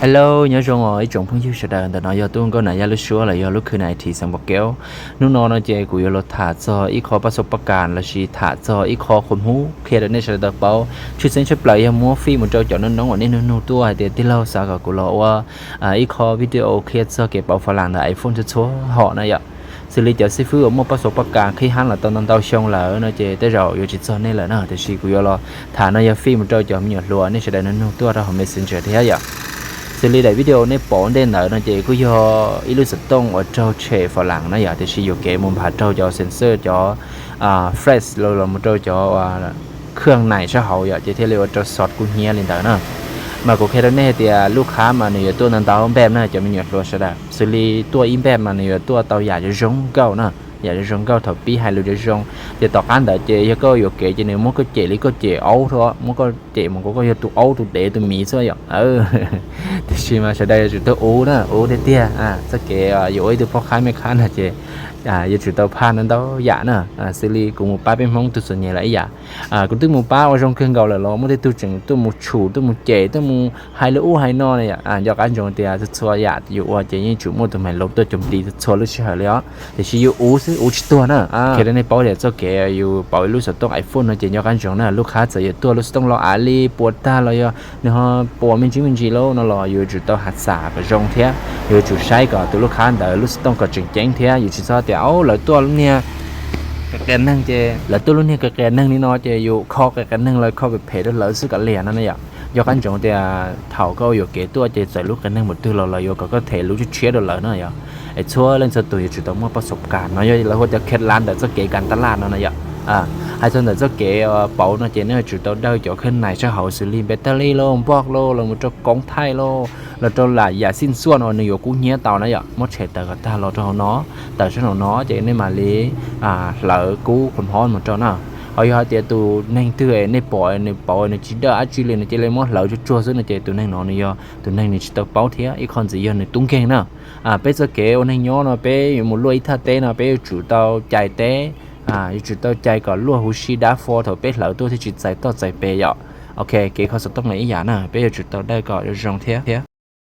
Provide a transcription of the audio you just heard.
Hello, nyob zoo os ib tsoom phooj ywg sawv daws, ntawm no yog Tub Nkauj Nam Yaj lub suab los yog lub khw Nam Thi xeev Npauj Kev. Hnub no no ces kuv yuav los tham txog ib qho paj xo paj kas lossis tham txog ib qho qhuas hmub qhia rau nej sawv daws tau paub. Tshwj xeeb tshaj plaws yog muab fij mus rau cov noob noob uas nej nug nug tuaj hais tias tij laug xav kom kuv los ua ib qho video qhia txog kev pauv fas las ntawm iPhone txhua txhua hom na yom. Xws li cov xib fwb uas muaj paj xo paj kas qhib hab los tau ntau ntau xyoo lawm no ces tej zaum yuav tsis txog nej lawm na, tiam sis kuv yuav los tham no yog fij mus rau cov me nyuam hluas nej sawv daws nug nug tuaj rau hauv Messenger thiab yom. Xws li daim video nej pom ua ntej ntawd no ces kuj yog ib lub xov tooj uas raug tshem fas las na yom, tiam sis yuam kev mus npaj raug cov sensor cov flash los mus rau cov khwj nais sab hauv yom, ces thiaj li ua rau xov kub hnyiab li ntawd na. Mas kuv qhia rau nej hais tias lub qhab mas nws yuav tuaj ntau ntau npej na cov me nyuam hluas sawv daws. Xws li tuaj ib npej mas nws yuav tuaj tau yam zoo zoo nkauj na, yam zoo zoo nkauj thaum pib hais lus zoo zoo. Ces tom qab ntawd ces yog koj yuam kev ces nws muab koj cem li koj cem aub, muab koj cem mus kuv koj yog tus aub tus dev tus miv xwb yom. Tiam sis mas sawv daws yuav tsum tau ua na, ua tiag tiag. Txoj kev yuav ua ib tug poj qhab me qhab no ces yuav tsum tau phaj ntau ntau yam na. Xws li kuv mus pab peb Hmoob tug txom nyem lawm ib yam, kuv twb mus pab ua zoo kawg nkaus lawm los muaj tej tug tseem tuaj mus tshum tuaj mus cem tuaj mus hais li ub hais no na yom. Nco qab ntsoov tias txhua txhua yam yus ua ces yeej tsum muaj tus maiv laus tuaj cov npis txhua txhua lub sij hawm li os, tiam sis yus ua xwb ua tsis tuag na. Qhia rau nej paub tias txoj kev yus pauv ib lub xov tooj iPhone no ces nco qab ntsoov na, lub qhab txawm yuav tuaj lub xov tooj los av li puas tag los yog nws ho puas me ntsis me ntsis lauj no los yus yuav tsum tau has xam kom zoo thiab yus yuav tsum saib kom tus lub qhab ntawd lub xov tooj kom tseem ceeb thiab yus tsis txhob tias lawv tuaj lub niag qias qias neeg ces lawv tuaj lub niag qias qias neeg li no ces yus kho qias qias neeg los kho phem phem rau lawv xwb kom liam no na yom. Nco qab ntsoov tias thaum koj ua yuam kev tuaj ces txawm lub qias neeg mus twg los lawv yuav kom koj them lub tshiab tshiab rau lawv na yom. Es txhua leej txhua tus yuav tsum tau muaj paj xo paj kas no yog lawv hu tias khev lav ntawm txoj kev kas taj laj no na yom. Hais txog ntawm txoj kev pauv no ces nej yuav tsum tau dawj cov khwj nais sab hauv xws li npe tag li lauj, npoj lauj, los mus rau koob thaij lauj, los rau lam yam xij ntxuaj no nws yuav kub hnyiab tau na yom. Muab tshem tawm kom tag los rau hauv no, tawm sab hauv no ces nej mam li hlawv kub qhov hmob mus rau na. Ho yog hais tias tus neeg twg nej pom nws pauv nws tsis dawj dab tsi li, nws cia li muab hlawv tsuag tsuag xwb no ces tus neeg no nws yog tus neeg nws tsis tau paub thiab ib qho ntxiv yog nws tub nkeeg na. Peb txoj kev ua neeg nyob no peb yuav mus luaj ib thaj teb no peb yuav tsum tau cais teb, yuav tsum tau cais kom luaj huv si dab fo thaum peb hlawv tuaj thiaj tsis txais toj txais pes yom. Ok, kev kho xov tooj los ib yam na, peb yuav tsum tau dawj kom zoo zoo thiab.